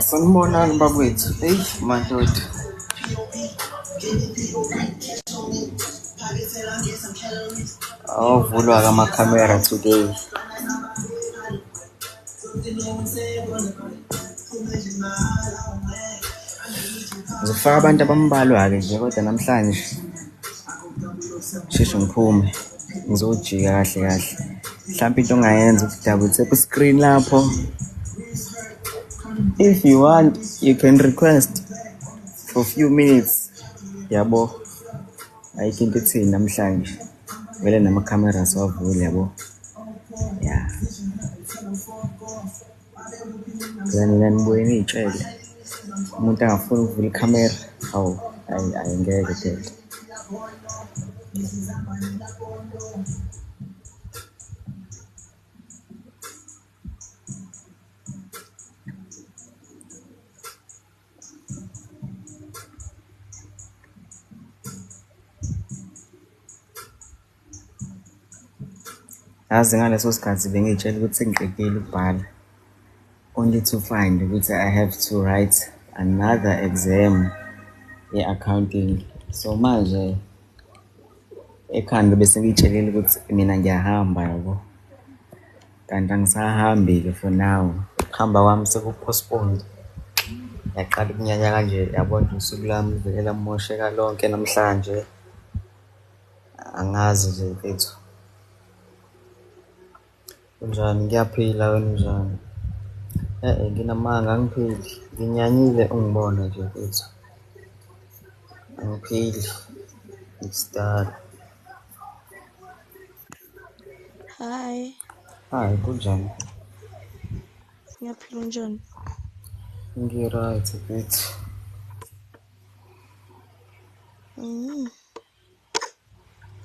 Sanibonani bakwethu, eyi madoda. Awavulwa-ke amakhamera today. Ngizofaka abantu abambalwa-ke nje kodwa namhlanje sheshe ngiphume ngizojika kahle kahle. Mhlampe into ongayenza ukuthi double tap screen lapho. If you want, you can request for few minutes. Yabo, ayikho into ethini namhlanje. Vele namakhamera asiwavuli yabo. Ya. Phela nina nibuye niy'tshele. Umuntu angafuni ukuvula ikhamera, hawu, hhayi hhayi ngeke phela. Yazi ngaleso sikhathi bengiy'tshela ukuthi sengiqedile ukubhala, only to find ukuthi I have to write another exam ye-accounting. So manje ekhanda bese ngiy'tshelile ukuthi mina ngiyahamba yabo, kanti angisahambi-ke for now, ukuhamba kwami seku-postponed. Ngiyaqala ukunyanya kanje yabo nje usuku lwami livele lamosheka lonke namhlanje, angazi nje mfethu. Unjani? Ngiyaphila, wena unjani? E-e nginamanga angiphili, nginyanyile ungibona nje mfethu, angiphili ngisidala. Hi, Hayi kunjani? ngiyaphila unjani? Ngi-right mfethu.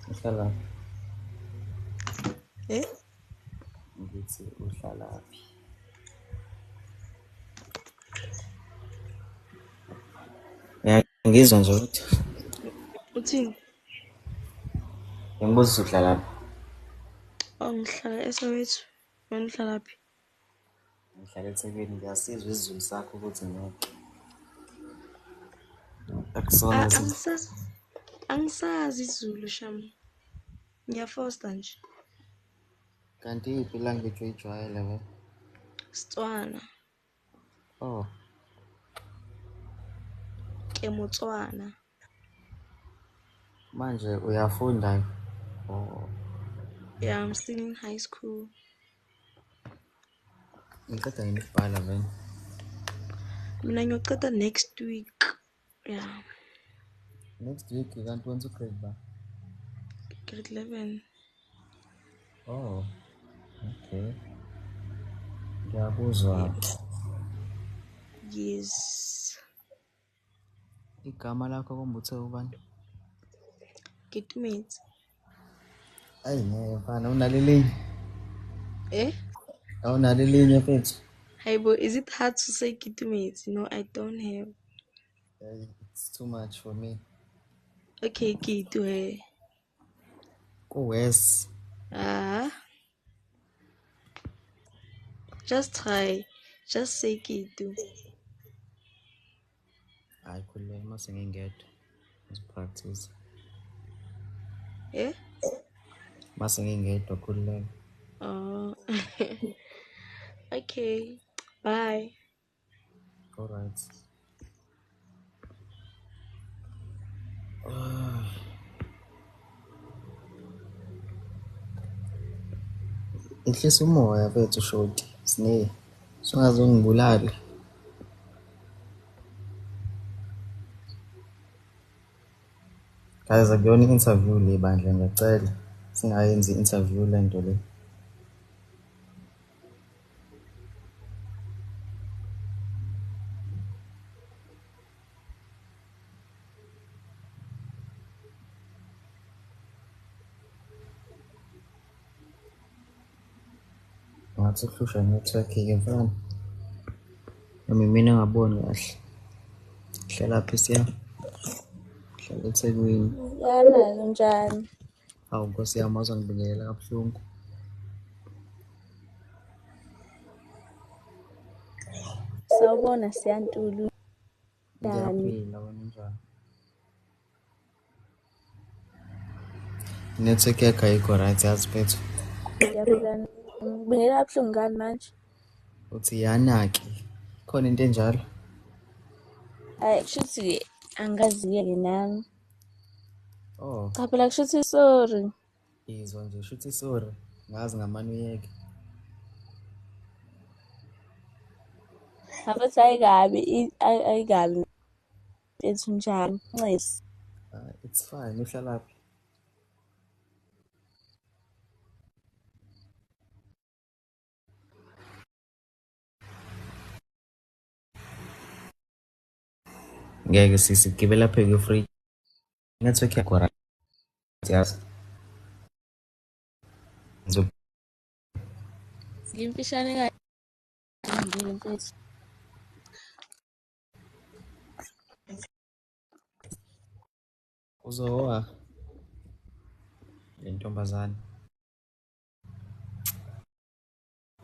Uhlalaphi? Eh? Ngithi uhlalaphi? Ngizwa nje ukuthi Uthini? ngibuza ukuthi uhlalaphi. Oh, ngihlala eSoweto. Wena uhlalaphi? Ngihlala eThekwini, ngiyasizwa isiZulu sakho ukuthi ngeke. Akusona Ah, isiZulu. angisazi angisazi isiZulu sham. Ngiyafosta nje. Kanti iyiphi language oyijwayele we? Setswana. Oh, Ke Motswana. manje uyafunda? Oh, Yeah, I'm still in high school. ngiqeda yini ukubhala vele? Mina ngiyoqeda next week. Yeah, Next week kanti wenza u-grade ba? Grade 11. Oh, okay. Ngiyakuzwa. Yeah. Yes. Igama lakho kumbe uthe ubani? Ketumetse. Ayi ngeke mfana, unalo elinye? Eh? Awunalo elinye mfethu? Hayibo, is it hard to say Ketumetse? No, I don't have. Hey, it's too much for me. Okay, Ketu eh. Ku-worse. Ah, just try. Just say Ketu. Hayi khululeka mase ngingedwa. Ngizopractice. Eh? Mase ngingedwa khululeka. Oh. Okay. Bye. All right. Ah. Ehlisa umoya mfethu shoti. Sine. Sungaze ungibulale. Guys, akuyona i-interview le bandla ngiyacela. Singayenzi i-interview le nto le. Ngathi uhlushwa i-network-ke mfana. Noma imina engaboni kahle. Hlalaphi siya? Hlala eThekwini. Yana njani? Hawu Nkosi yami wazongibingelela kabuhlungu. Sawubona Siyantulu, njani? Ngiyaphila, wena unjani? Network yakho ayikho right yazi mfethu. Ngiyaphila. Ngibingelela kabuhlungu ngani manje? Uthi yana-ke. Khona into enjalo? Hayi kushuthi angazi-ke nami. Oh, Cha phela kushuthi sorry. izwa nje shuthi sorry. Ngazi ngamane uyeke. Ngafuthi ayikabi ayikabi mfethu njani? Ncesi. It's fine, uhlalaphi? Ngeke sisi gibela phezu kwe-fridge. Network yakho right yazi. Ngimfishane kanje mfethu. Uzowa le ntombazane.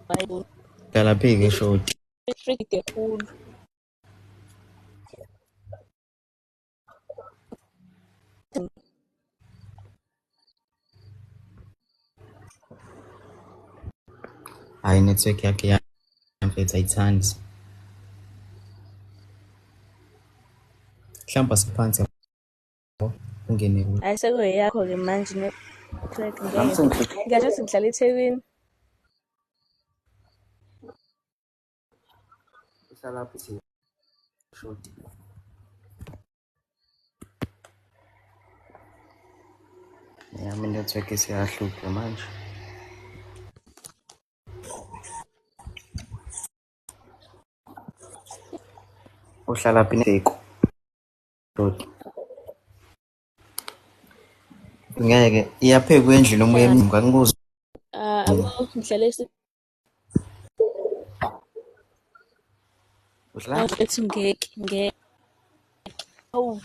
Hayibo. Hlalaphi-ke shoti? Ifriji kakhulu. Hhayi network yakhe ya mfethu ayithandi. Mhlawumbe asiphansi yabo ungene kuyo. Hayi sekuyeyakho-ke manje network Nami ngeke. sengihluphe. Ngingasho ukuthi ngihlala eThekwini. Uhlalaphi siya shoti? Yami network isiyahlupha manje. Uhlalaphi neTheku shoti? Ngeke iyaphekwa endlini uma uya Ngihlala emnyango angikuzwa. abo ngihlala Uhlala mfethu ngeke ngeke. Hawu.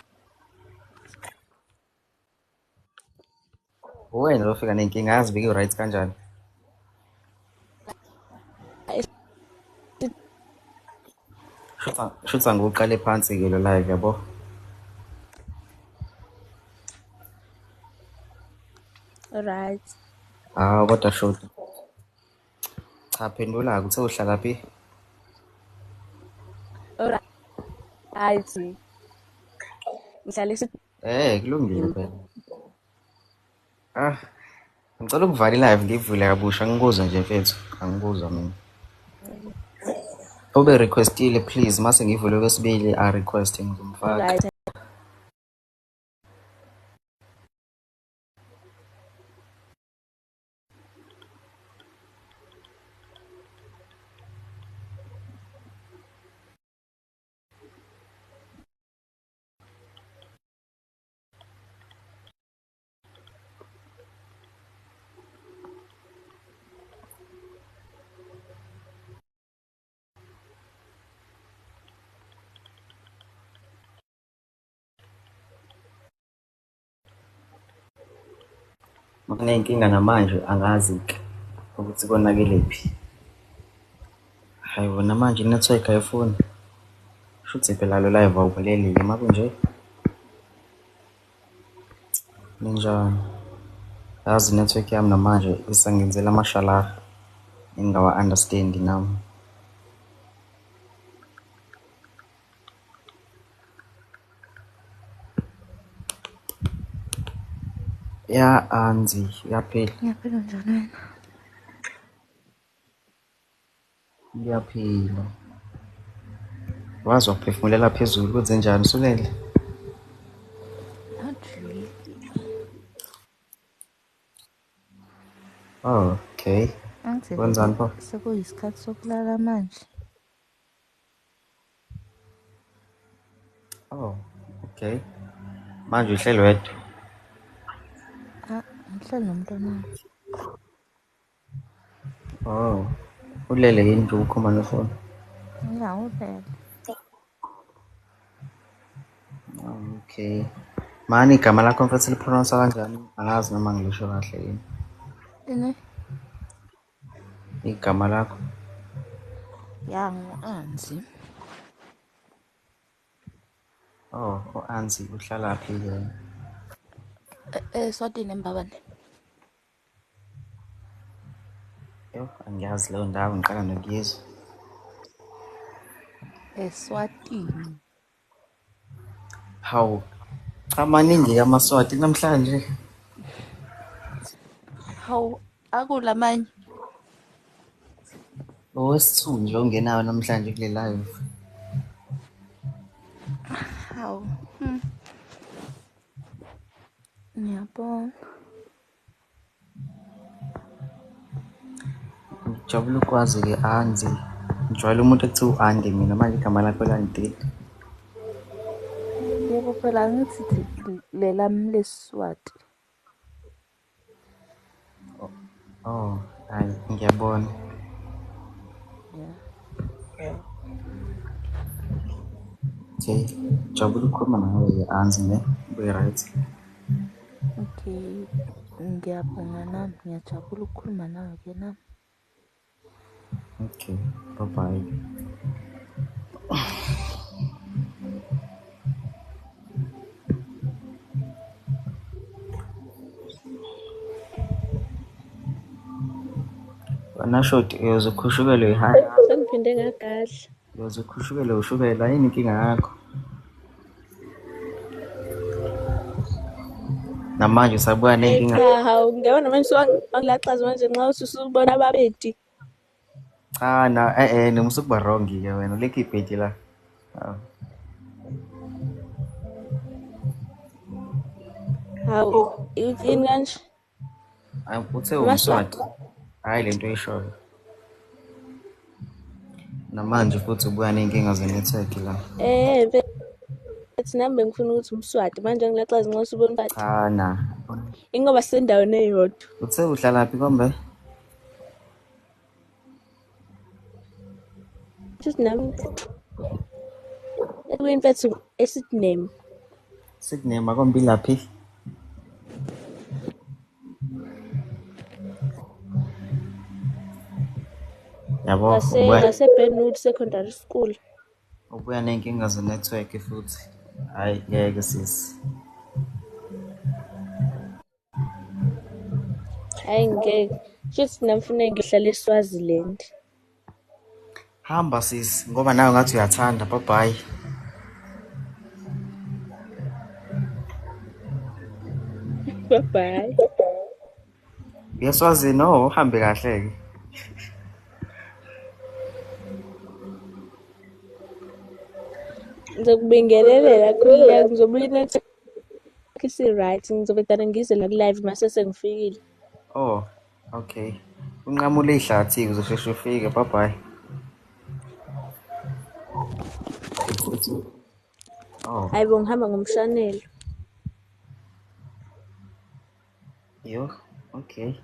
Uwena lofika nenkinga yazi beke right kanjani. Shutha ngokuqale phansi ke lo live yabo. Alright. Ah kodwa shoti. Cha phendula kuthe uhlalaphi? Alright. Ngihlala Kulungile phela. Ah, ngicela ukuvala i-live ngivule kabusha ngikuzwe nje mfethu. Angikuzwa mina. Ube requestile please mase ngivule kwesibili a request ngizomfaka. Alright. Makuney'nkinga namanje angazi-ke ukuthi konakelephi. Hayi wona manje i-network ayifuni. Shuthi phela lo live awuphelelile uma kunje. Ninjani? Yazi i-network yami namanje isangenzela amashalara engingawa-understand-i nami. Ya Anzi, uyaphila? Ngiyaphila njani wena? Ngiyaphila. Wazi waphefumulela phezulu kwenzenjani usulele? Not really. Oh, okay. Angithi vele Wenzani pho? sekuyisikhathi sokulala manje. Oh, okay. Manje uhleli wedwa. Ah, ngihleli nomntwana wami. Oh, ulele yini nje ukhuluma nefoni? Ya, ulele. Oh, okay. Mani igama lakho mfethu lipronounce kanjani? Angazi noma ngilisho kahle yini. Ini? Igama lakho. Ya, ngu-Anzi. Oh, u-Anzi uhlalaphi-ke? Eswatini eMbabane. Yo, angiyazi leyo ndawo ngiqala nokuyizwa. Eswatini. Hawu, cha maningi-ke amaSwati namhlanje. Hawu, akulamanye. Owesithu nje ongenayo namhlanje kule live. Hawu. Ngiyabona. Ngijabula ukwazi-ke Anzi. Ngijwayele umuntu ekuthiwa u-Andi mina manje igama lakho langidida. Yebo phela angithi lelami lesiSwati. Oh, hayi ngiyabona. Yeah. Okay, jabula ukukhuluma nawe-ke Anzi ne. Ube right. Okay. Ngiyabonga nami, ngiyajabula ukukhuluma nawe ke nami. Okay, bye bye. Bye. Wena shoti uyoze ukhushukelwe ihhayi. Sengiphinde ngagadla. Uyoze ukhushukelwe ushukela yini inkinga yakho? Namanje usabuya Hayi ney'nkinga. cha, hawu ngiyabona manje wangilaxaza manje nxa ususubona ababedi. Cha na noma usukuba wrong-ke wena ulethe ibhedi la. Hawu. Hawu, yini kanje? Uthe AmaSwati. umSwati. Hhayi lento oyishoyo. Namanje futhi ubuya ney'nkinga ze-network la. Mfethu nami bengifuna ukuthi umSwati manje ngilaxaza nxa usubona uMswati. Cha na. Ingoba sisendaweni eyodwa. Uthe uhlalaphi kombe? Shuthi nami eThekwini mfethu eSydney. Sydney makombi laphi? Yabo, ubuya Ngase Benwood Secondary School. ubuya ney'nkinga ze-network futhi. Hhayi ngeke sisi. Hayi ngeke. Shuthi nami funa ngiyohlala eSwaziland. Hamba sisi ngoba nawe ngathi uyathanda. Bye bye. Bye bye. UyeSwazini oh uhambe kahle-ke. Ngizokubingelela khululeka ngizobuya i-network isi-right ngizovedane ngize la ku-live mase sengifikile. Oh, okay. Unqamule ihlathi uzosheshe ufike. Bye bye. Oh, Hayi bo ngihamba ngomshanelo. yo, okay.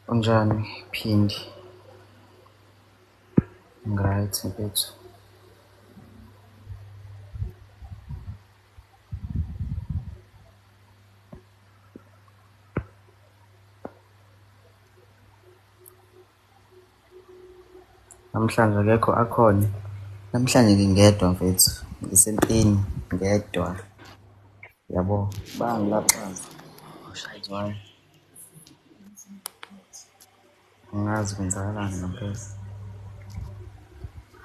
Unjani Phindi? Ngiright mfethu. Namhlanje akekho akhona. Namhlanje ngingedwa mfethu. Ngisempini ngedwa. Yabo, bangilaxaza. That's why. Angazi kwenzakalani ngempela.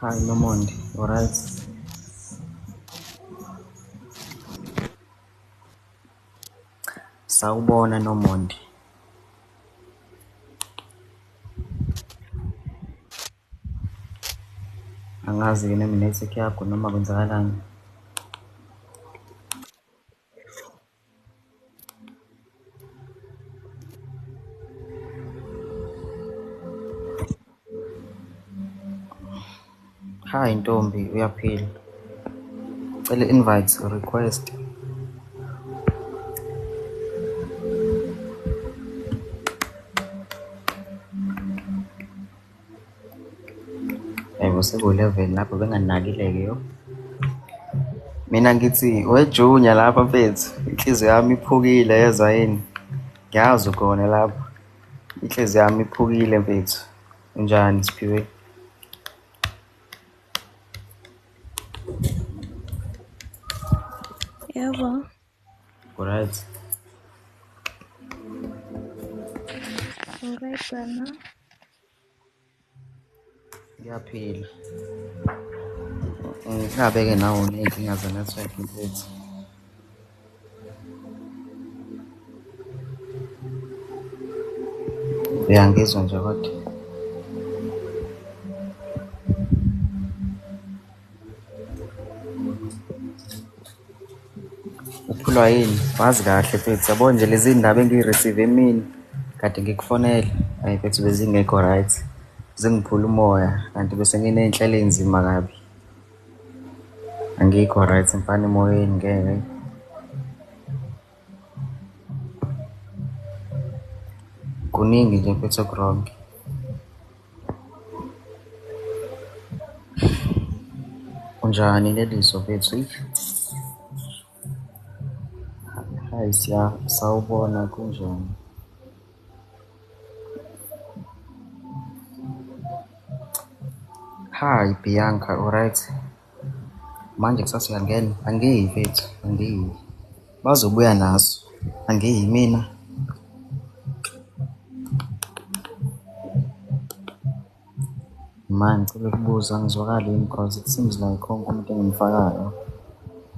Hi Nomonde, alright? Sawubona Nomonde. Angazi-ke noma i-network yakho noma kwenzakalani. Hi Ntombi, uyaphila? Cela invite request. Sekuwu-11 lapho benganakile-ke yo. Mina ngithi weJunya lapha mfethu, inhliziyo yami iphukile yezwa yini? Ngiyazi ukhona lapho. Inhliziyo yami iphukile mfethu. Unjani Siphiwe? Yebo. Alright. Alright wena. Ngiyaphila. Ngingabe-ke nawe uney'nkinga ze-network mfethu. Uyangizwa nje kodwa? Uphulwa yini? Wazi kahle mfethu, yabo nje lezi ndaba engiyi-receive emini kade ngikufonela, hhayi mfethu bezingekho right. Zingiphula umoya kanti bese nginey'nhlelo ey'nzima kabi. Angikho right mfana emoyeni ngeke. Kuningi nje mfethu oku-wrong. Unjani Leliso mfethu? Eish. Hayi siya sawubona kunjani? Hi Bianca, alright? Manje kusasa uyangena? Angiyi mfethu, angiyi. Bazobuya naso. Angiyi mina. Ma ngicela ukubuza ngizwakala yini cause it seems like wonke umuntu engimfakayo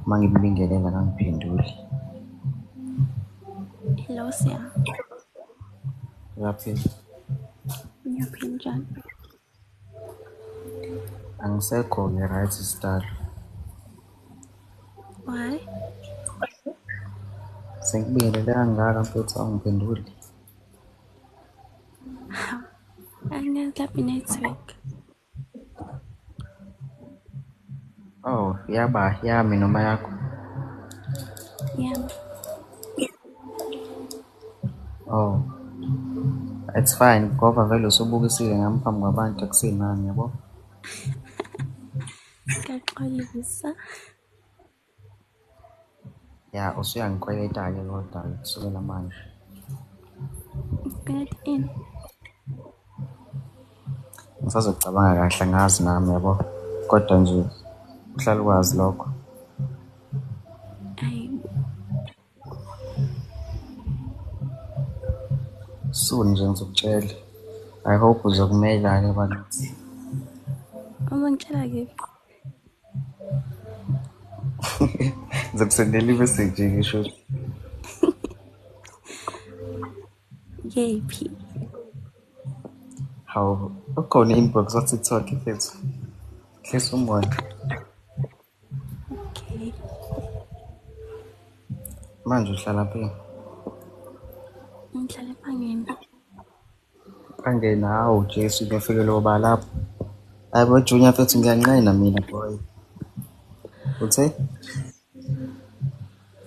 uma ngimbingelela akangiphenduli. Hello Siya, Uyaphila? ngiyaphila njani? Angisekho-ke right sidalo. Why? Sengikubingelele kangaka mfethu awungiphenduli. Hawu, angazi lapho i-network. Oh, yaba yami noma yakho? Yami. Oh, it's fine ngoba vele usubukisile ngami phambi kwabantu akusinani yabo. Ngiyaxolisa. Ya, usuyangikweleta-ke kodwa-ke kusukela manje. Ngikweleta ini? Ngisazocabanga kahle angazi nami yabo. Kodwa nje uhlale ukwazi lokho. Ayibo. Soon nje ngizokutshela. I hope uzokumela-ke bakithi. Uzongitshela kephi? Ngizokusendela i-message ngisho. Kephi? Hawu, ukhona i-inbox wa-TikTok mfethu. Hlisa umoya. Okay. Manje uhlala phi? Ngihlala ePangeni. Empangeni, hawu Jesu ngiyofikela uba lapho. Hayi bo Junior mfethu ngiyanqena mina boy. Uthe?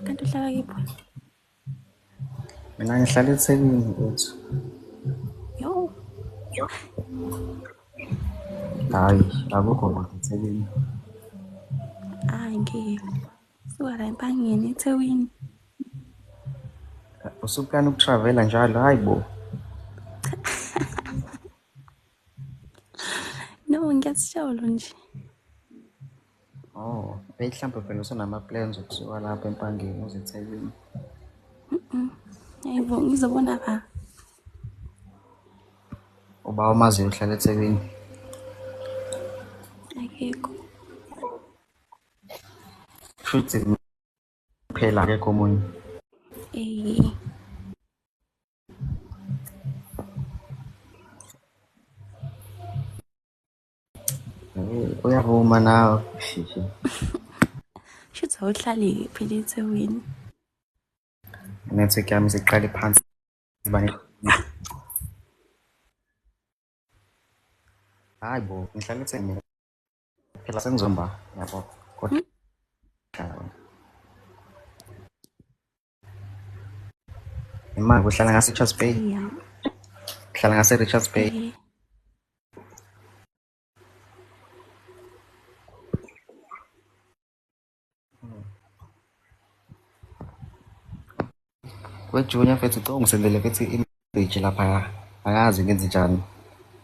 Kanti uhlala kephi wena? Mina ngihlala eThekwini mfethu. Yo, Hhayi, akukho kude eThekwini. hayi ngeke. Suka la eMpangeni eThekwini. Usuplana ukutravela njalo, hayi bo. No, ngiyasisholo nje. Oh, mhlawumbe phela usunama-plans okusuka lapha eMpangeni uze eThekwini. Hayibo, ngizobona ba. Uba umaziyo uhlala eThekwini. Akekho. Kushuthi kuphela akekho omunye. Eh, Uyavuma nawe. shuthi awuhlali phela eThekwini. Network yami isiqale phansi bani. Hayi bo, ngihlala eThekwini phela sengizomba yabo. Kodwa imali kuhlala ngase-Richards Bay, Yeah. kuhlala ngase-Richards Bay. Eh, We-Junior mfethu, ucela ungisendele mfethu imessage laphaya. Angazi ngenze njani.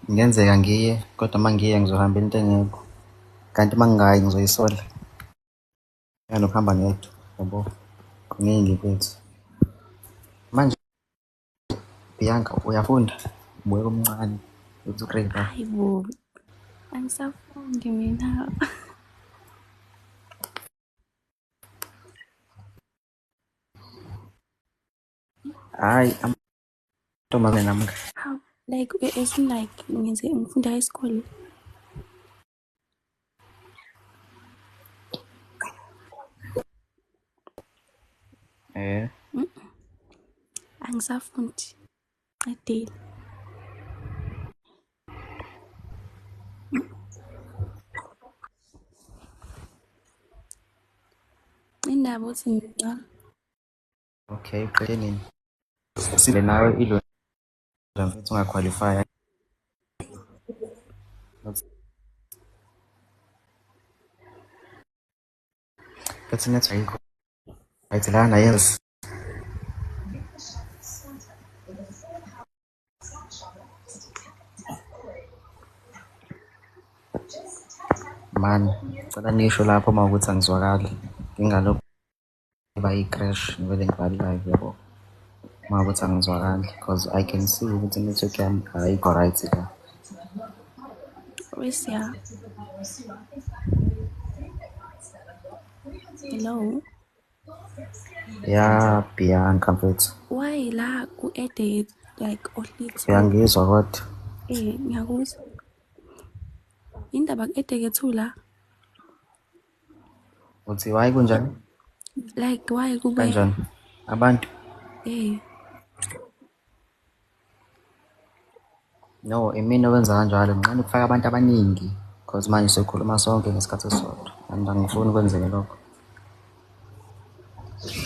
Kungenzeka ngiye, kodwa uma ngiye ngizohamba into engekho. Kanti uma ngingayi ngizoyisola. Nganokuhamba ngedwa, yabo. Kuningi mfethu. Manje Bianca uyafunda? Ubukeka umncane. Uthi u-grade ba? Hayi bo, angisafundi mina. Hhayi, amantombazane namka. How like as in like ngenze ngifunda high school. Eh. Angisafundi. Qedile. Indaba uthi mina Okay, uqede nini? Sile nawe ilo mfethu ungaqualify. Mfethu network ayikho. Right lana, yes. Man, cela nisho lapho uma ukuthi angizwakali. Ngingalokhu ngiba i-crash ngivele ngibhale live yabo. Uma ukuthi angizwakali because I can see ukuthi network yami ayikho right la. Wesya. Hello. Ya Bianca mfethu. Why la ku-add like only two? Uyangizwa kodwa? Eh, ngiyakuzwa. Indaba ku-add two la. Uthi why kunjani? Like why kube Kanjani? Abantu eh no, imina owenza kanjalo nginqena ukufaka abantu abaningi because manje sikhuluma sonke ngesikhathi esisodwa and angifuni kwenzeke lokho.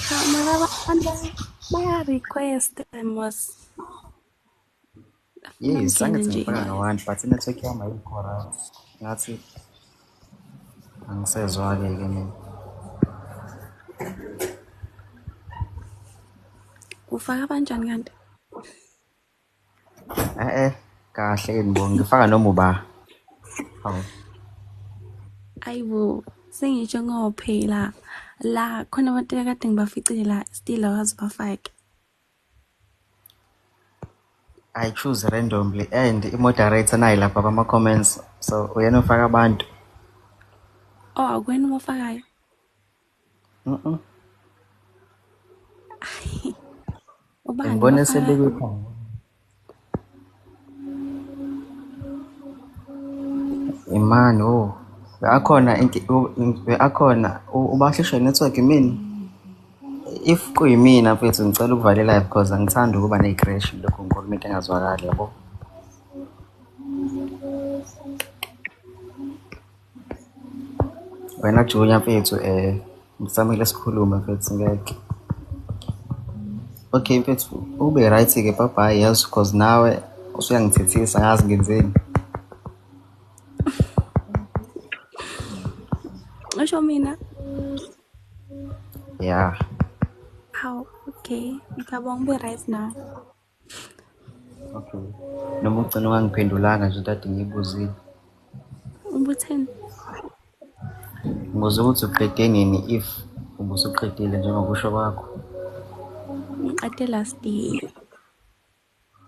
Cha mara abantu baya request mos. Bafuna Yes, ukungena angithi nje ngifaka nga-one but i-network yami ayikho right. Ngathi angisezwa-ke ke mina. Ufaka kanjani kanti? Eh eh, kahle ke ngibonga ngifaka noma uba. Hawu. Ayibo, sengisho ngophela la khona abantu akade ngibaficile la still awazi bafake. I choose randomly and i-moderator nayi lapha kwama-comments so uyena ofaka abantu. Oh, akuwena ubafakayo. Mhm. Ubani Ngibone obafaka? sebekwi Imani oh. Akhona akhona ubahlisha network imini. If kuyimina mfethu ngicela ukuvale live because angithandi ukuba ne-crash lokhu ngikhuluma into engazwakali yabo. Wena Junior mfethu ngisamele sikhulume mfethu ngeke. Okay mfethu ube right ke bye bye yes because nawe usuyangithethisa ngazi ngenzeni. Usho mina. Yeah. Hawu, okay. Ngiyabonga ube right now. Okay. Noma ugcina ungangiphendulanga nje into ade ngiyibuzile. Ubutheni? Ngibuza ukuthi uqede nini if ubusuqedile njengokusho kwakho. Ngiqede last year.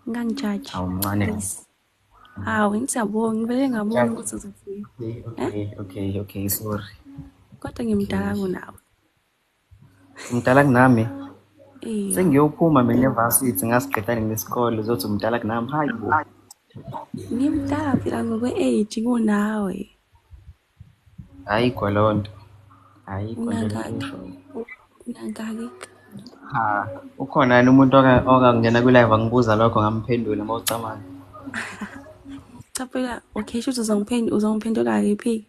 Ungangijaji. Awumncane. Please. Hawu, ngiyabonga. Ngivele ngabona ukuthi uzofika. Okay, okay, okay, okay, sorry. Kodwa ngimdala kunawe. Umdala kunami. Eh, Sengiyophuma mina evarsity ngasiqeda nesikole uzothi umdala kunami. Hayi bo. ngimdala phela ngokwe-age kunawe. Ayikho leyo nto. Ayikho nje lento Unangaki? oyishoyo. Unangaki? Ha, ukhona yini umuntu okangena kwi-live angibuza lokho ngamphendula uma ucabanga. Cha phela, okay, shuthi uzongiphendula kephi?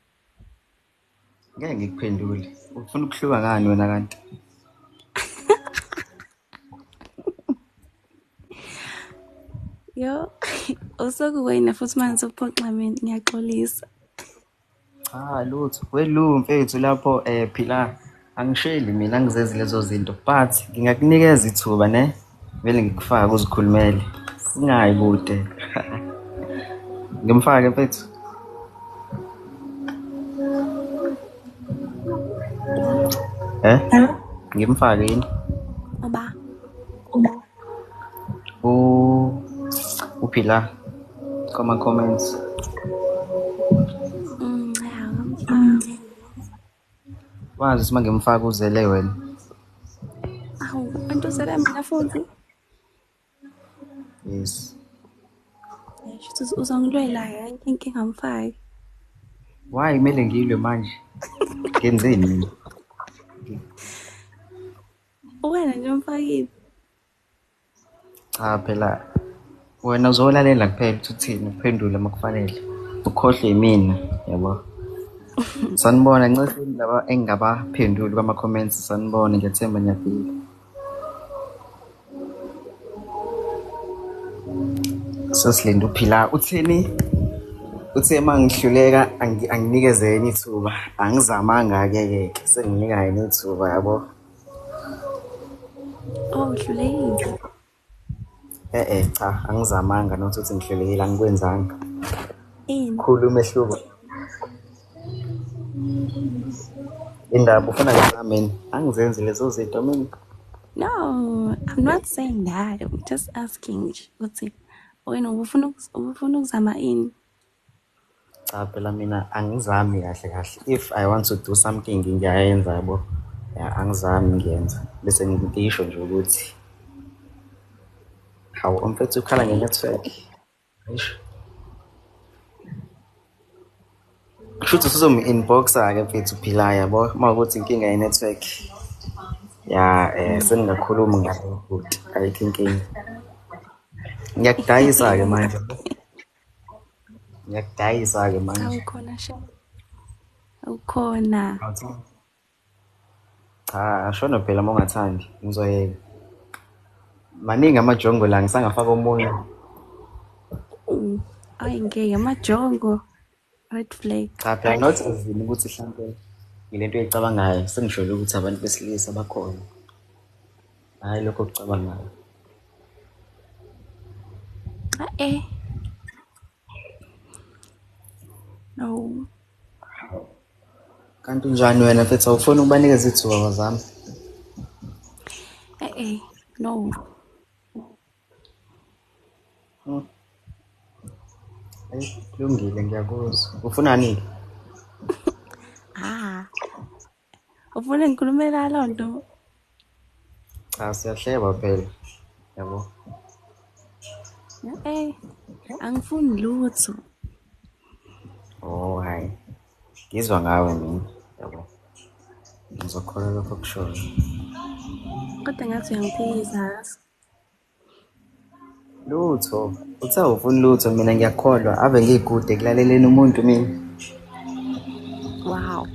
Ngeke ngikuphendule. Ufuna ukuhluka ngani wena kanti? Yo, usukuwena futhi manje uphoxa mina, ngiyaxolisa. Cha lutho. Welu mfethu lapho phila angisheli mina angizezi lezo zinto but ngingakunikeza ithuba ne. Vele ngikufake uzikhulumele. Singayi kude. Ngimfake mfethu. Eh? Ngimfake yini? Uba U uphila kuma comments. Ya, ngamfaka. Wazi ukuthi mangimfaka uzele wena. Awu, anti uzele mina futhi. Yes. Shuthi uzongilwela yonke inkinga ngimfake. Why kumele ngilwe manje? Ngenzeni mina? Wena nje umfakile. Cha phela wena uzolalela kuphela ukuthi uthini uphendule uma kufanele. Ukhohlwe yimina, yabo. Sanibona ncesini laba engingabaphenduli kwama comments, sanibona, ngiyathemba niyaphila. Sesilinde uphila uthini? Uthe uma ngihluleka anginikeze yena ithuba. Angizamanga-ke ke senginika yena ithuba, yabo. Oh, uhlulekile. Eh cha, angizamanga not ukuthi ngihlulekile, angikwenzanga. Ini? Khulu umehluko. Indaba ufuna ngizame yini? Angizenzi lezo zinto mina. No, I'm not saying that. I'm just asking nje ukuthi wena ubufuna ukuzama ini? Cha phela mina angizami kahle kahle. If I want to do something ngiyayenza, yabo. Ya, angizami ngiyenza. Bese ngisho nje ukuthi hawu umfethu ukhala nge-network. Eish. Kusho ukuthi usuzomu-inbox-a ke mfethu uphila, yabo, uma kuwukuthi inkinga ye-network. Ya, sengingakhuluma ngalo bhuti, ayikho inkinga. Ngiyakudayisa-ke manje. Ngiyakudayisa-ke Cha, manje. ukhona sha. Ukhona. Cha, ashono phela uma ungathandi, ngizoyeka. Maningi amajongo la, ngisangafaka omunye. Ayi ngeke amajongo. Red flag. Cha phela not even ukuthi hlampe ngilento oyicabangayo, sengisholo ukuthi abantu besilisa bakhona. Hhayi lokho okucabangayo. Ah eh. No. Kanti unjani wena mfethu, awufuni ukubanikeza ithuba bazami? Eh eh. No. Ayi, kulungile ngiyakuzwa. Ufunani? Ah. Ufuna ngikhulumela loo nto? Cha, siyahleba phela. Yabo. Eh, angifuni lutho. Oh, hayi. Ngizwa ngawe mina, yabo. Ngizokholwa lokho okushoyo. Kodwa ngathi uyangiphikisa yazi. Lutho, uthe awufuni lutho, mina ngiyakholwa. Ave ngikude ekulaleleni umuntu mina. Wow.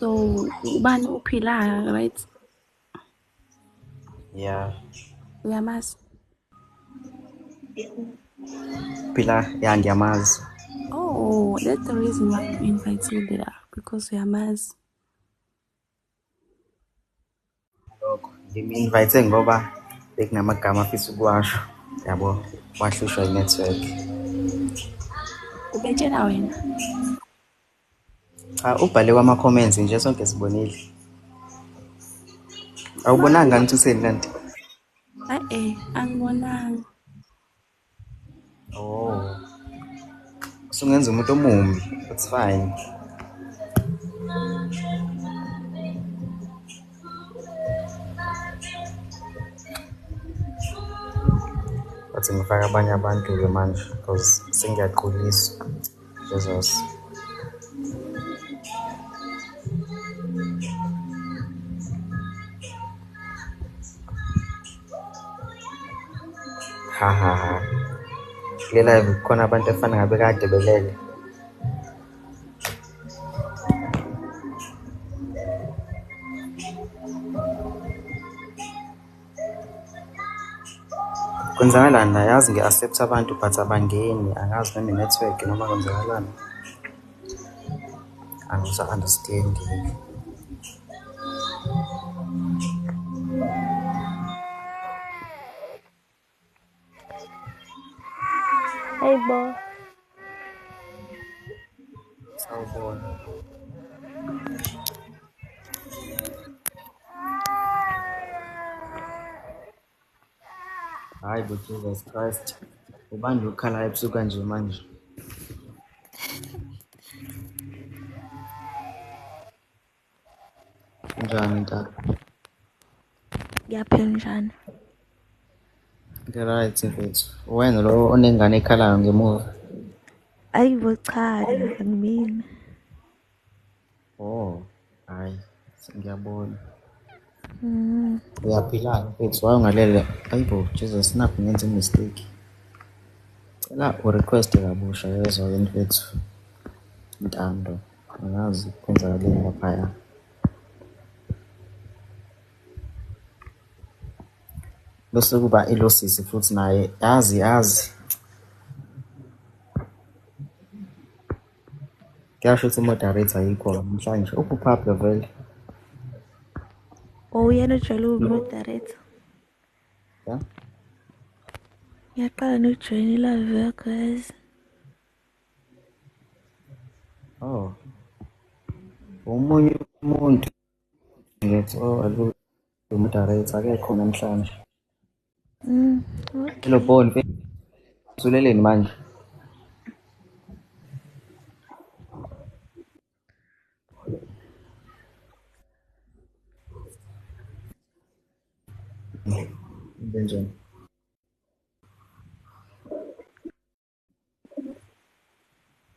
So, ubani uphilayo, right? Yeah. Uyamazi? Phila, ya ngiyamazi. Oh, that's the reason why you invited la, because uyamazi. Lokho ngim-invite ngoba bekunamagama afisa ukuwasho, yabo, wahlushwa i-network. Ubetshela wena? Cha, ubhale kwama-comments nje sonke sibonile. Awubonanga ngithi utheni kanti? Ah eh, angibonanga. Oh. Usungenza umuntu omumbi. It's fine. Bathi ngifake abanye abantu-ke manje because sengiyaquliswa. Jesus. Ha ha ha. Kule live kukhona abantu efana ngabe kade belele. Kwenzakalani la? Yazi ngi-accept abantu but abangeni, angazi noma i-network noma kwenzakalani. Angisa-understand-i. Hey bo. Sawubona. Hayi bo Jesus Christ. Ubani ukhala ebusuku kanje manje? Kunjani ntaka? Ngiyaphila njani? Ngi-right mfethu. Wena lo onengane ekhalayo ngemuva. Ayi bo cha, angimina. Oh, hayi, ngiyabona. Mm. Uyaphila mfethu, wawungalele. Hayi bo Jesus, nakhu ngenze mistake. Cela u-request kabusha yezwa ke mfethu. Ntando. Angazi kwenzakaleni laphaya. Bese kuba ilosisi futhi naye yazi yazi. Kuyasho ukuthi i-moderator ayikho namhlanje. Uphi vele? Oh uyena ojwayele ukuba-moderator. Yeah? Ngiyaqala nokujoyina i-live yakho yazi. Oh, omunye umuntu ngithi oh moderator akekho namhlanje. Mm, Hello okay. Bon, mfethu uleleni manje? Benjani?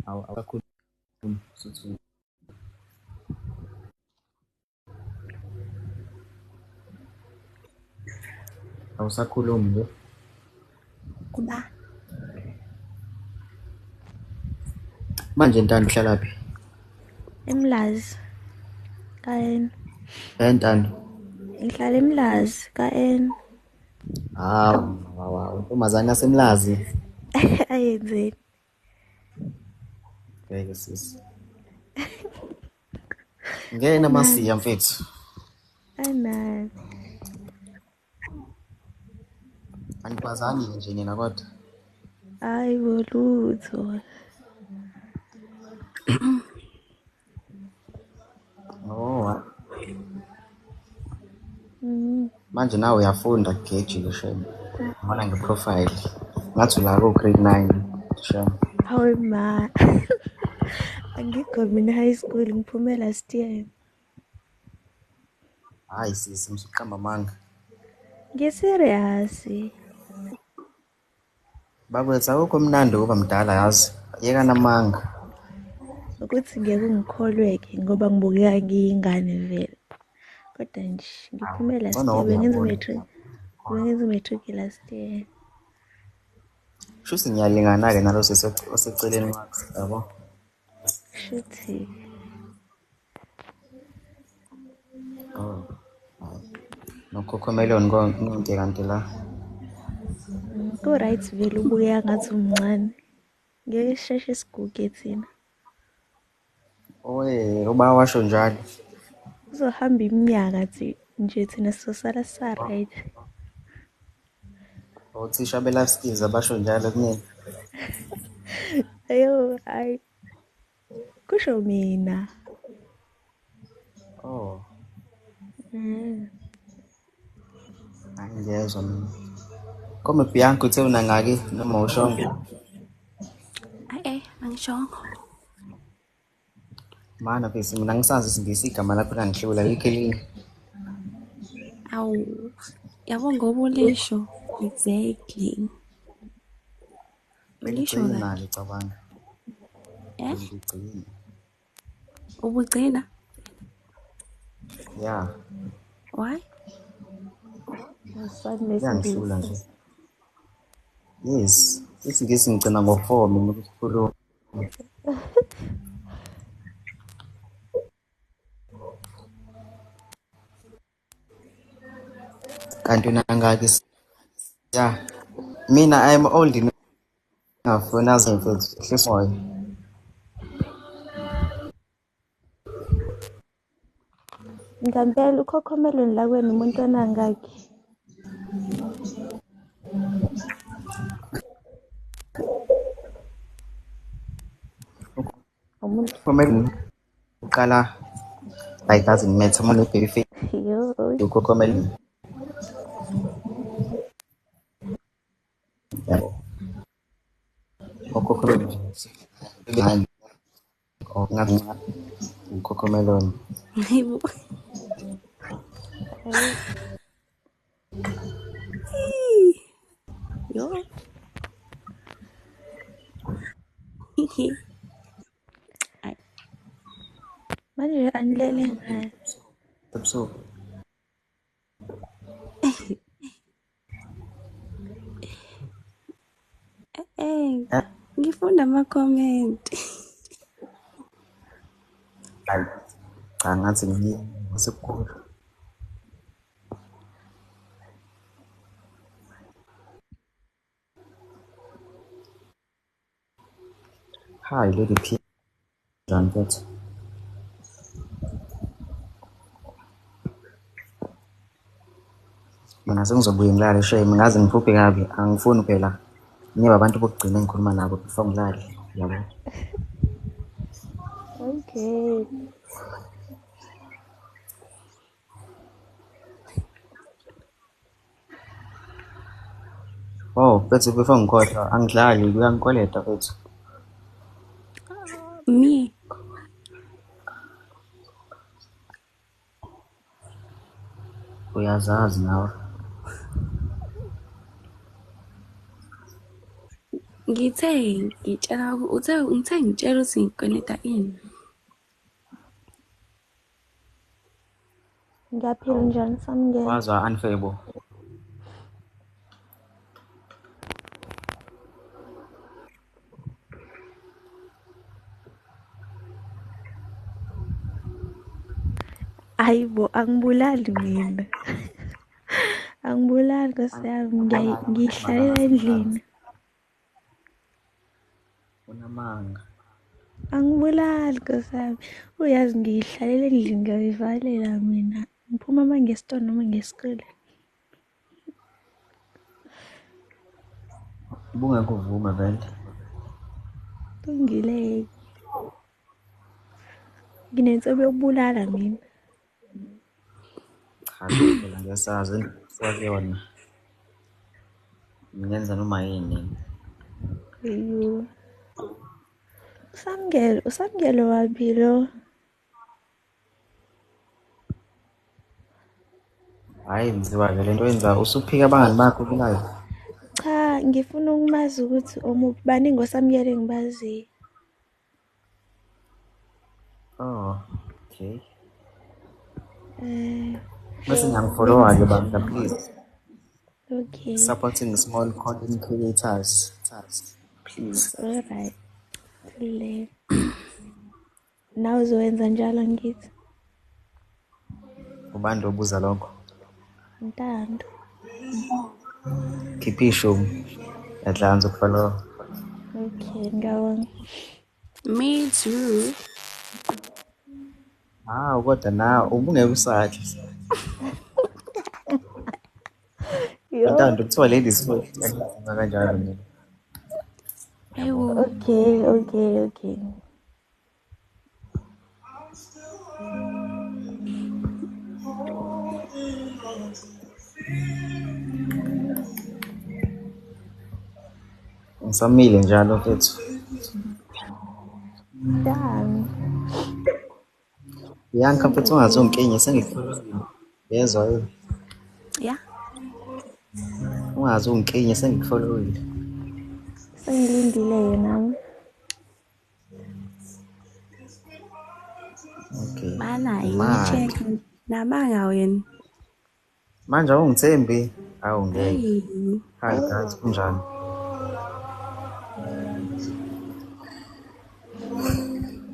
Awu akakhulumi suthu. Awusakhulumi nje. Kuba Manje Ntando uhlalaphi? Emlazi ka-N. Eh Ntando. Ngihlala eMlazi ka-N. Hawu, hawu, hawu, intombazane yaseMlazi. Ayenzeni? Ngeke sisi. Ngena Anani. masiya mfethu. Anani. Anikwazani nje nina kodwa. Hayi bo lutho. Oh, Mm. manje nawe uyafunda geji ke shame. Ngibona nge-profile. Ngathi ula ko grade 9. Shame. Hawe ma. Angikho mina high school ngiphume last year. Hayi sisi, msuqamba amanga. Ngi-serious. Bakwethu akukho mnandi ukuba mdala yazi. Yeka namanga. Ukuthi ngeke ungikholwe-ke ngoba ngibukeka ngiyingane vele. Kodwa nje ngiphume last Ngcono year ngoba bengenza uyabona. u-matric. Bengenza u-matric last year. Shuthi ngiyalingana-ke nalo sisi oseceleni kwakho, yabo. Shuthi Oh, hayi. Nokhokhomeloni nonke kanti la. Ku-right vele ubukeka ngathi umncane. Ngeke sisheshe siguge thina. Oye, uba washo njalo. Kuzohamba iminyaka nje thina sizosala sa-right. Othisha be-life skills abasho njalo kumina. Ayo, hayi kusho mina. Oh, Mm. hayi ngiyezwa mina. Kome Bianca uthe unangaki noma ushongo? eh angishongo. Mana phesi mina ngisazi isiNgisi igama lakho langihlula likho elinye. Awu, yabo ngoba ulisho exactly. Ulisho Benigcina kahle. ke cabanga. Eh? Benigcina. Ubugcina? Yeah, Why? Asani kuyangihlula nesingisi. nje. Yes, isiNgisi ngigcina ngo-4 mina ukusikhuluma. Kanti unangaki? Yeah. Mina I'm old enough wena mfethu. Hlisa umoya. Ngampela ukhokhomelweni la kwenu umuntu onangaki? Umuntu Kumele uqala like doesn't matter uma une-baby face yo. uCocomelon. Yabo. UCocomelon. Or ngathi uCocomelon. Hayibo. Hayi. Yo. Ay. Manje anilele ngani? Ebusuku. Eh, Eh, ngifunda ama-comment. hayi, cha ngathi ngisekukhulu. Hi Lady P. Njani mfethu? Mina sengizobuye ngilale shame ngaze ngiphuphe kabi angifuni phela ngibe abantu bokugcina engikhuluma nabo before ngilale yabo. Okay. Oh, mfethu before ngikhohlwa angidlali kuyangikweleta mfethu. Me. Uyazazi nawe. Ngithe ngitshela uthe ngithe ngitshela ukuthi ngikweleta ini. Ngiyaphila Hawu, njani Samngelo? wazwa unfair bo. Hayi bo, angibulali mina. Angibulali Nkosi yami, ngiyihlalela endlini. Unamanga. Angibulali Nkosi yami. Uyazi ngiyihlalela endlini ngiyayivalela mina. Ngiphuma uma ngesitolo noma ngesikoleni. Ubungeke uvume vele. Lungile. Nginenhlobo yokubulala mina. Cha phela ngiyasazi into kuyona. Ngingenza noma yini. Eyo. Usamngelo, uSamngelo waphi lo? Hhayi Mziwa ke lento oyenzayo usuphika abangani bakho ku-live. Cha, ngifuna ukumazi ukuthi omuphi baningi oSamngelo engibaziyo. Oh, okay. Eh, Bese ngiyangifollowa-ke bengisasho bandla ngakho. please. Okay. Supporting small content creators. Please. Alright. Le. Nawe uzowenza njalo ngithi. Ubani obuza lokho? Ntando. Khipha ishumi. Yadlala ngizokufollowa. Okay, ngiyabonga. Me too. Hawu kodwa nawe ubungeke usadle. Yo. Ntando kuthiwa ladies first. Ngiyakuthanda kanjalo mina. Yabo. Hayibo. Okay, okay, okay. Ngisamile njalo mfethu. Done. Bianca mfethu ungaze Sengigugile. unginye sengikufollowile. Yezwa yini? Yeah. Ungaze unginye sengikufollowile. Sengilindile nami. Okay. Bana Imali. yi-check. Namanga wena. Manje awungithembi? Awu ngeke. Hey. Hi guys, kunjani?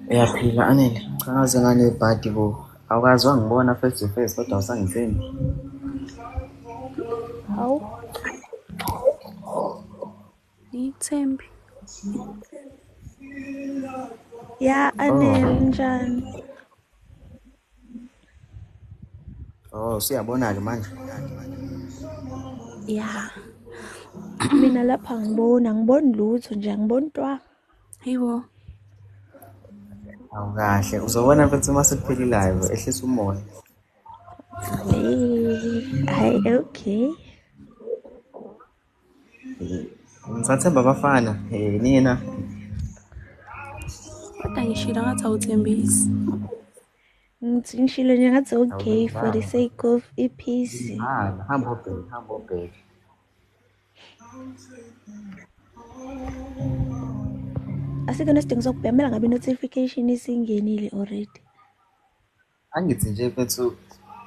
Uyaphila Anele? Cha ngaze nganebhadi bo. Awukaze wangibona face to face kodwa awusangithembi. Hawu. Ngithembi. Ya Oh. Anele njani? Oh, usuyabona-ke manje. Yeah. Mina lapha angiboni, angiboni lutho nje, angiboni twa. Hayibo. Awukahle uzobona futhi uma sekuphela i-live ehlisa umoya. Le, hayi okay. Ngisathemba abafana, nina. Kodwa ngishilo ngathi awuthembisi. Ngithi ngishilo nje ngathi okay for the Awulunganga. sake of i-peace. Hamba, hamba obheke, hamba obheke. Asikho nesidingo sokubhemela ngabe i-notification isingenile already. Angithi nje mfethu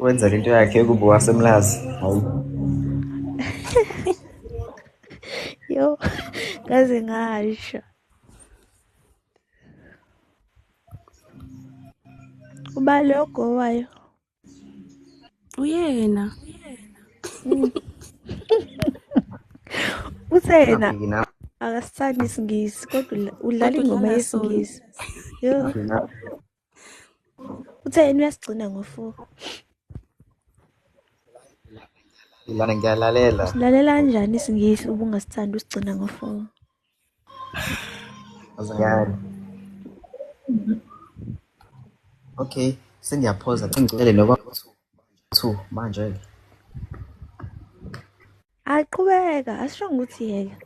wenza lento yakhe yokuba wasemlazi. Hawu. Yo, ngaze ngasho. Ubale ogowayo. Uyena. Uthe yena Ungafiki na. akasithandi isiNgisi kodwa udlala Kodwa ingoma udlala sona. yesiNgisi. Yo, Ungafiki na. uthe yena uyasigcina ngo-4. Lana ngiyalalela. Usilalela kanjani isiNgisi uba ungasithandi usigcina ngo-4? Azingane. Okay, sengiyaphoza ngicele noba 2 manje. Aqhubeka, asisho ukuthi yeka.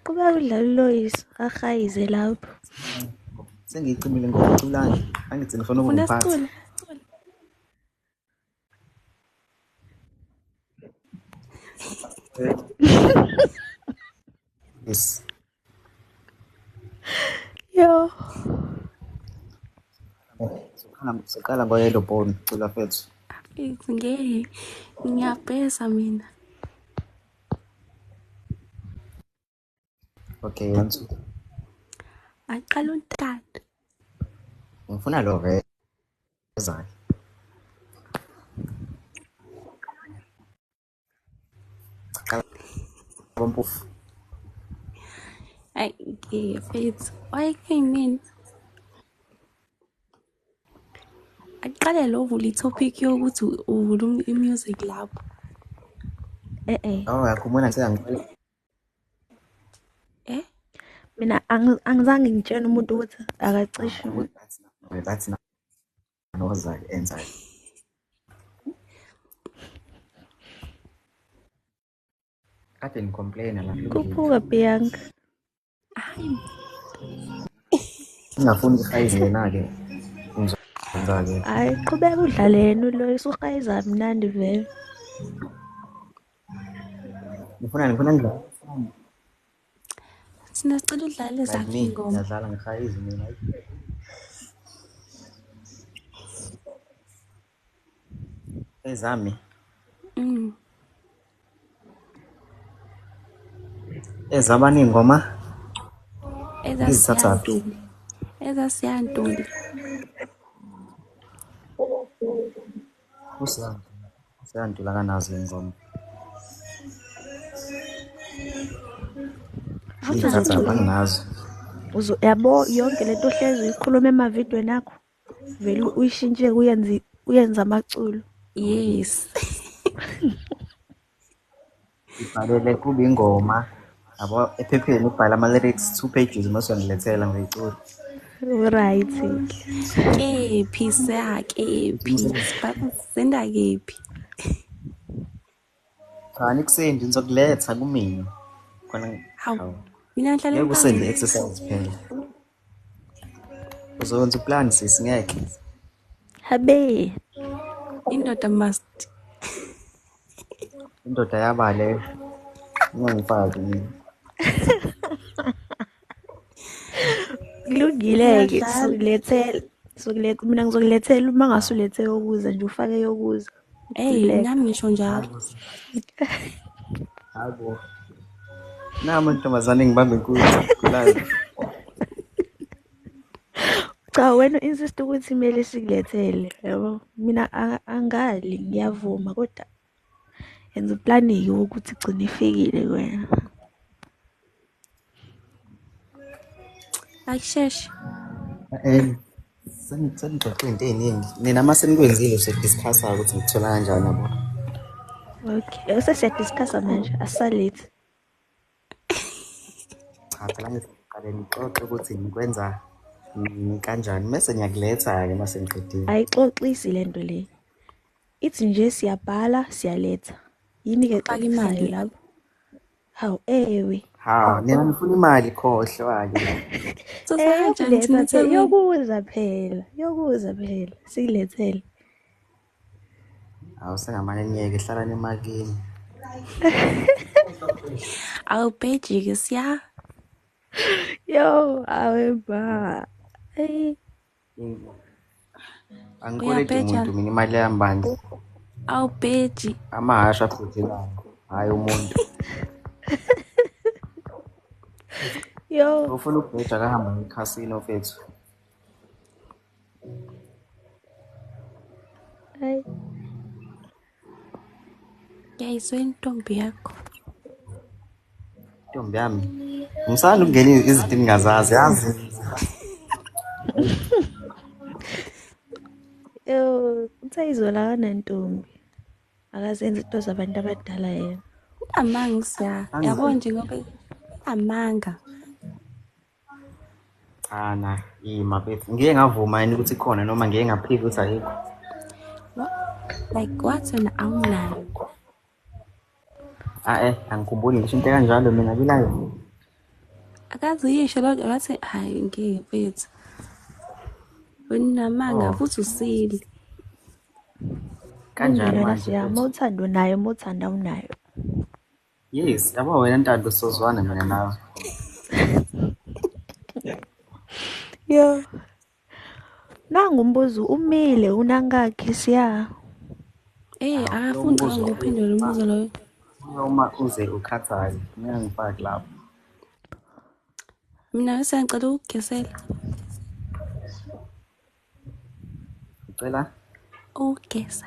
Qhubeka udlale uLoyiso, ahayize lapho. Sengiyicimile ngokuculani. Angithi ngifuna Ufuna ukumphatha. sicule? Yes. Yo. Siqala ngoyellow bone cula fethu. Mfethu ngeke. Ngiyabhesa mina. Okay, 1 2. Aqala untando. Ngifuna lo vezayo. Qala bompofu. Hayi ngeke mfethu. Why kuyimina? Aqale lo vula i-topic yokuthi uvula i-music lapho. Eh eh. Oh, yakhumula ngisengicela. Eh? Mina angizange ngitshele umuntu ukuthi akacishe. Bathi noza enza. Kade ngicomplaina la kulungile. Khuphuka Bianca. Hayi Ngingafuni ukuhayiza yena ke. Ngizokwenza ke. Hayi qhubeka udlale yena uLoyiso uhayiza mnandi vele. Ngifuna ngidlale. thina sicela udlale Like zakhe me, ingoma. ngiyadlala ngihayiza mina. Ezami. Mm. Ezabani ingoma? Ngizithathaphi? Ezasiyantuli. Ezasiyantuli. Usiyantula. Usiyantula kanazo ingoma. Awunazo Ngizithathaphi ingoma. anginazo. Uzo yabo yonke lento ohlezi uyikhuluma emavidweni akho vele uyishintshe uyenze uyenze amaculo. Yes. Ibhalele kuba ingoma. Yabo ephepheni ubhala ama lyrics 2 pages mase uyangilethela ngiyicula. Right. Kephi siya kephi? Senda kephi? Cha nikusendi ngizokuletha kumina. Khona Hawu. hawu. Mina ngihlala Ngeke usende eMpangeni. exercise phela. Uzokwenza uplan sisi ngeke. Habe. Indoda must. Indoda yaba leyo. Ungangifaki mina. Kulungile-ke Ngiyadlala. sizokulethela. Sizokuletha mina ngizokulethela uma ngasulethe yokuza nje ufake yokuza. Hey, Ukhululeke. nami ngisho njalo. Hayibo. Hayibo. Na amantombazane ngibambe inkunzi live. Cha wena insist ukuthi kumele sikulethele yabo. Mina angali ngiyavuma kodwa yenza uplani ukuthi igcine ifikile kuwena. Akusheshe. Eh senixoxe into eziningi. Nina mase nikwenzile usudiscussa ukuthi ngithola kanjani yabo. Okay, sesiyadiscussa manje asalethi. Cha phela ngithi Ake nixoxe ukuthi nikwenza nini kanjani mese ngiyakuletha-ke uma sengiqedile. Ayixoxisi lento le. Ithi nje siyabhala siyaletha. Yini-ke Faka exoxisayo imali. lapho? Hawu ewe. Ha, nina nifuna imali khohlwa-ke. Sasa Eh kanjani thina yokuletha phela, eThekwini? yokuza phela, yokuza phela, sikulethele. Hawu sengamane niyeke hlalani emakini. Awubheji-ke siya. Yo, awe ba. Ey, Angikweleti Uyabheja. muntu mina imali yami bandla. Awubheji. Amahhashi abhejelayo, hhayi umuntu. yo. Ufuna ukubheja akahamba ngekhasino mfethu. Ay. Ngiyayizwa intombi yakho. Ntombi yami, ngisanda ukungena izinto engingazazi, yazi. Yo, uthe izolo akanantombi. Akazenzi into zabantu abadala yena. Unamanga siya. Yabo nje ngoba unamanga. Cha na, ima mfethu. Ngike ngavuma yini ukuthi ikhona noma ngike ngaphika ukuthi ayikho. Like wathi wena awunayo. Ah eh, angikhumbuli ngisho into ekanjalo mina kwi-live. Akaze yisho lokho wathi hayi ngeke mfethu. Wena unamanga Oh, futhi usile. kanjani Kulungile wena manje siya, mfethu? uma uthanda unayo, uma uthanda awunayo. Yes, yabo wena Ntando sozwana mina nawe. Yo, nangu umbuzo umile unangakhi siya? Eh Hawu, lo akafuni mbuzo cabanga ukuphendula lo mbuzo loyo. uma uze ukhathale, ngeke ngifake lapho. Mina bese ngicela ukugesela. Ucela? Ukugesa.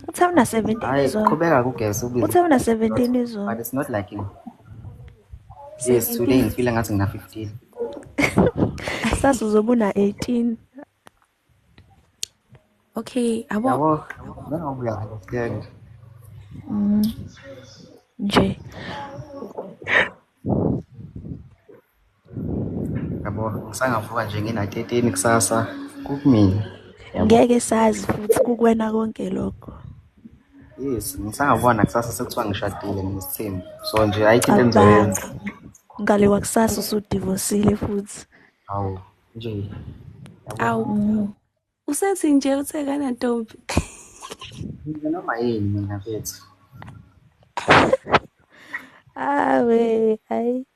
Uthe una 17 Hayi, izolo. qhubeka kugeza ubize. Uthe una 17 izolo. But it's not like in yes, today 17. ngifila ngathi ngina 15. Sasa uzobe una 18. Okay, abo Yabo, now we understand. Nje. Yabo, ngisangavuka nje ngina 13 kusasa kukumina. Yabo. Ngeke sazi futhi kukwena konke lokho. Yes, ngisangabona kusasa sekuthiwa ngishadile nginesithembu. So nje ayikho into engizoyenza. Cabanga. Ngale kwakusasa usudivosile futhi. Hawu, nje. Yabo. awu usethi nje uthe kanantombi. Mina noma yini mina mfethu. Awe, hayi.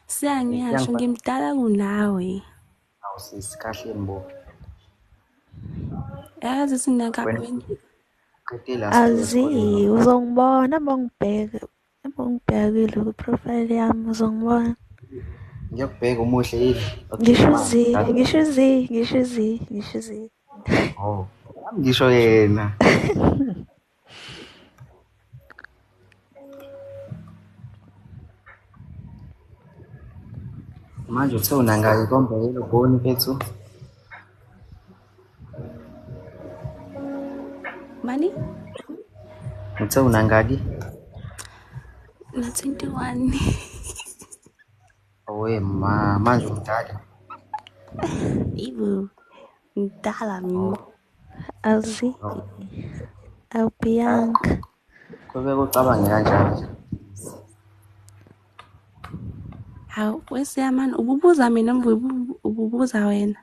Siya ngiyasho ngimdala kunawe. Hawu sisi kahleni bo. Yazi sinaka Wena wena. uqede last year esikoleni. Azi, uzongibona uma ungibheka. Uma ungibhekile ku-profile yami uzongibona. Ngiyakubheka umuhle yini? Okay, Ngisho ma. uzi, ngisho uzi, ngisho uzi, ngisho uzi. Oh, nami ngisho yena. Manje uthe unangaki kombe yelo bhoni mfethu? Mani? Uthe unangaki? Na 21. Owe ma, manje umdala. Ibu. Mdala mina. Oh, Azi, oh. I'll be young. Qhubeka ucabange kanjalo. Hawu wesiyamani ububuza mina noma ububuza wena?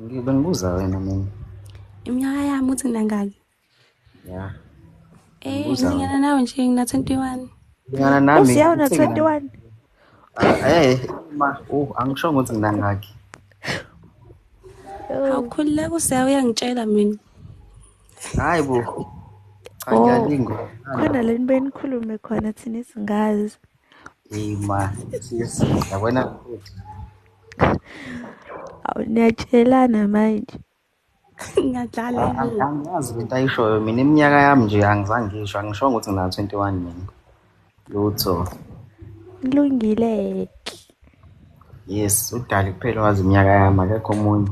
Ngibe ngibuza wena mina. Iminyaka yami uthi nangaki? Ya. Eh Ngibuza wena. ngilingana nawe nje ngina 21. Lingana nami. Usiya una uthe ngina- 21. Ah, ma, oh, angishongo ukuthi nginangaki. Yo. Hawu khululeka usiya uyangitshela mina. Hayi bo. Cha Oh. ngiyalingwa. Khona le nto enikhulume khona thina singazi. Hey ma, sis, yabona mfethu. Awu niyatshelana manje. Ngiyadlala ibu. Angiyazi lento ayishoyo mina iminyaka yami nje angizange ngisho, angishongo ukuthi ngina 21 mina. Lutho. Kulungile. Yes, udali kuphela wazi iminyaka yami akekho omunye.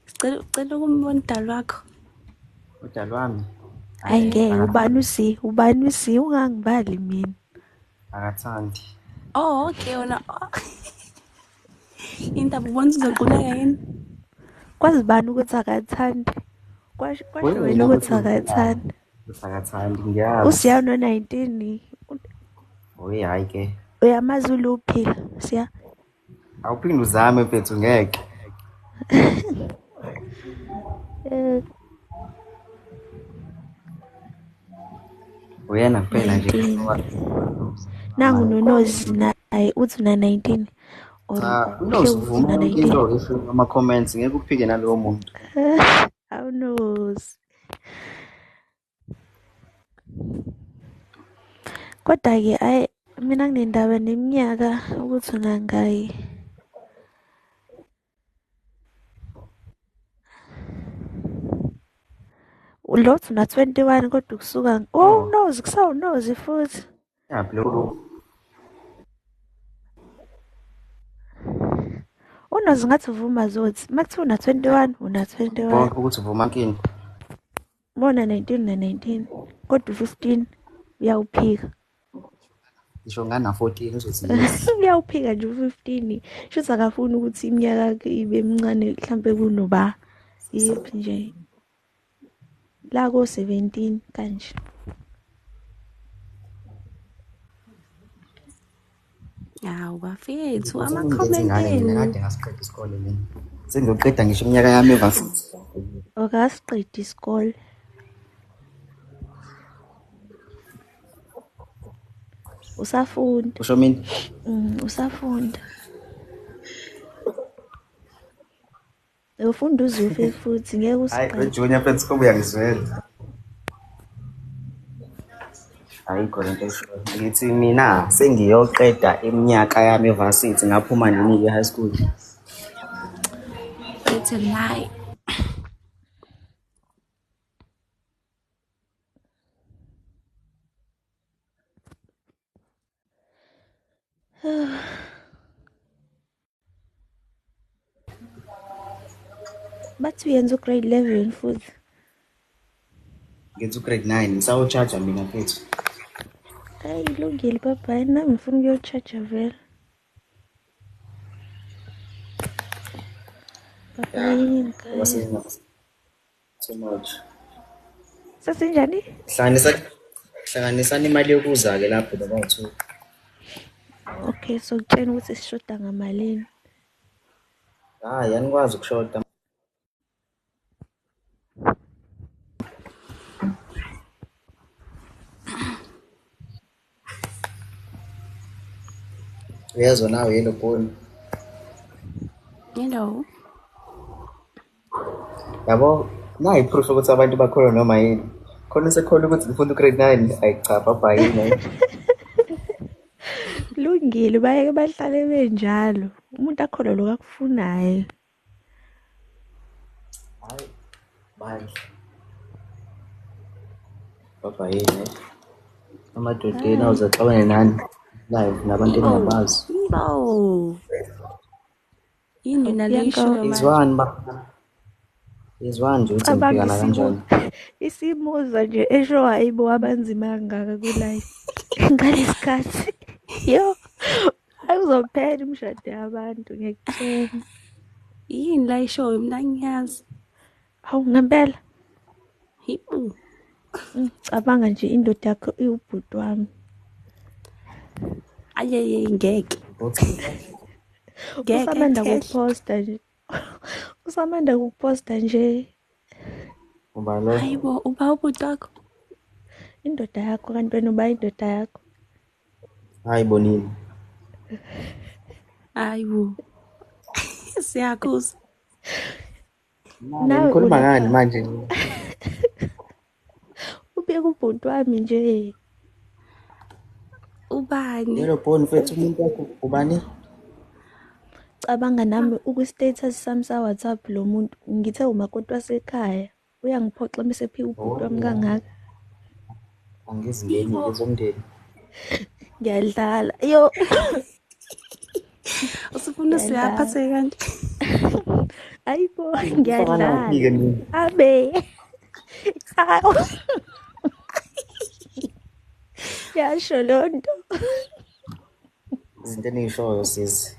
Sicela ucela ukumbona udali wakho. Udali wami. Ayi ngeke, ubani usi, ubani usi, ungangibali mina. Akathandi. Oh, okay wena. Indaba ubona uzoquleka yini? Kwazi bani ukuthi akathandi? Kwasho kwasho wena Wena ukuthi ukuthi akathandi. ukuthi akathandi ngiyazi. Usiya no-19. Oye hhayi ke. Uyamazi uluphila, siya. Awuphinde uzame mfethu ngeke. Eh, Uyena kuphela nje. 19. Nangu noNozi naye uthi una-19 or Cha, uhle uNozi uthi uvuma yonke una-19. into esho ama-comments ngeke uphike nalowo muntu. Awunozi. Kodwa-ke ayi mina nginendaba neminyaka ukuthi unangayi. Lo uthi una-21 kodwa kusuka oh Oh, uNozi kusawuNozi futhi. yaphi lo? UNozi ngathi uvuma zothi makuthiwa una-21 una-21. Bonke ukuthi uvuma kini. Uma una-19 una-19 kodwa u-15 uyawuphika. Ngisho ngana 14 uzothi yes. Uyawuphika nje u-15. Shuthi akafuni ukuthi iminyaka yakhe ibe mncane mhlampe kunoba iyiphi nje. La ko-17 kanje. Hawu bafethu, Ukuthi ngilethe ama-comment ingane mina enu. kade ngasiqeda isikole mina. Sengiyoqeda ngisho iminyaka yami evasithi. Akasiqedi isikole. Usafunda. Usho mina? Usafunda. Ufunda uzufe futhi ngeke Hayi, usiqede. weJunior mfethu kuba uyangizwela. Ayikho lento eshoyo. Ngithi mina sengiyoqeda iminyaka yami evasithi ngaphuma nini ke high school. It's a lie. Bathi uyenza u-grade 11 futhi. Ngenza u-grade 9 ngisawuchaja mina mfethu. Hayi ilungile bye-bye nami ngifuna ukuyo-charge vele. Yeah. Bye-bye Ngoba guys. sengina too much. Sesinjani? Hlanganisa hlanganisani imali yokuza ke lapho baba u2. Okay, so kutshena ukuthi sishoda ngamalini. Hayi, anikwazi ukushoda. Uyezwa nawe yelo bhoni. Hello. Yabo, nayi proof ukuthi abantu bakholwa noma yini. Khona usekholwa ukuthi ngifunda u-grade 9. Ayi cha, baba yini. Hayi. Lungile bayeke bahlale benjalo. Umuntu akholwe lokho akufunayo. Hayi, bandla. Baba yini. Hayi. Amadodeni Bye. awuze axabane nani live nabantu Ibo, engingabazi. ibo. Yini Hawu yona le Bianca ishoyo manje? Izwani ba. Izwani nje ukuthi cabanga ngiphikana isimo kanjani. isimuzwa nje esho hayibo abanzima kangaka ku-life ngalesikhathi. Yo, akuzophela imishado yabantu ngiyakutshela. Yini la ishoyo mina ngiyazi. Hawu ngempela. Ibo. Cabanga nje indoda yakho iwubhuti wami. Ayeye ngeke. Uthi Ngeke Usamanda khehle. kukuposta nje. Usamanda kukuposta nje uba lo. Hayibo, uba ubhuti wakho. indoda yakho kanti wena uba indoda yakho. Hayi bonini. Hayibo. Siyakuzwa. Manje Nawe nikhuluma ngani ulapha manje? ubeke ubhuti wami nje. Ubani? Yelo bhoni mfethu umuntu wakho ubani? Cabanga nami ukwi-status sami sa-WhatsApp lo muntu ngithe umakoti wasekhaya uyangiphoxa mase ephika ubhuti Oh, wami kangaka. angizingeni Ibo. ezomndeni. Ngiyadlala. Yo, Usufuna ngiyadlala. siyaphatheke kanje. Ayibo, Ufaka ngiyadlala. naphi-ke mina? Abe. Hawu. Yasho leyo nto. Izinto eniyishoyo sisi.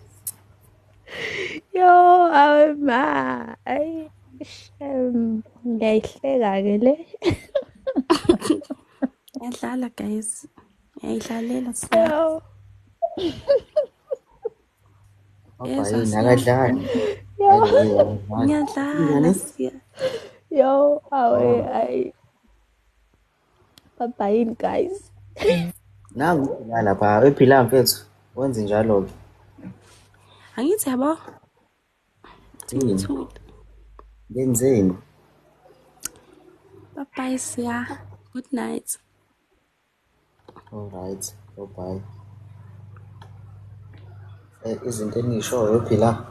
Yo, awe ma. Ayi, shem. Ngiyayihleka-ke le. Ngiyadlala guys. Ngiyayidlalela siya. Yo. Baba Yezwa yini siya. akadlali. Yo. Hayi lo akadlali. Ngiyadlala Ingane? siya. Yo, awe, Oh. ayi. Bye-bye yini guys. Nangu uphila lapha, ephila mfethu. Wenze njalo-ke. Angithi yabo. Yini? Ngithule. Ngenzeni? Bye bye siya. Good night. All right. Bye bye. Izinto eniyishoyo phila.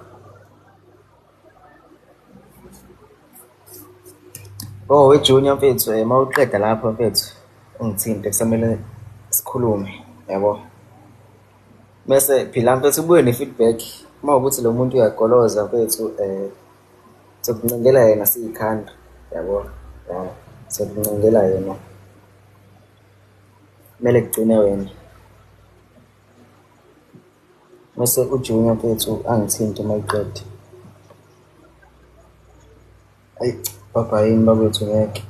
Oh, we Junior mfethu, mawuqeda lapho mfethu, ungithinte kusamele sikhulume, yabo. Mese phila mfethu ubuye ne-feedback. Uma ukuthi lo muntu uyagoloza mfethu, sokuncengela yena siyikhanda, yabo. Ya, sokuncengela yena. Kumele kugcine wena. Mese uJunior mfethu angithinte uma eqeda. Ayi, bye bye yini bakwethu ngeke.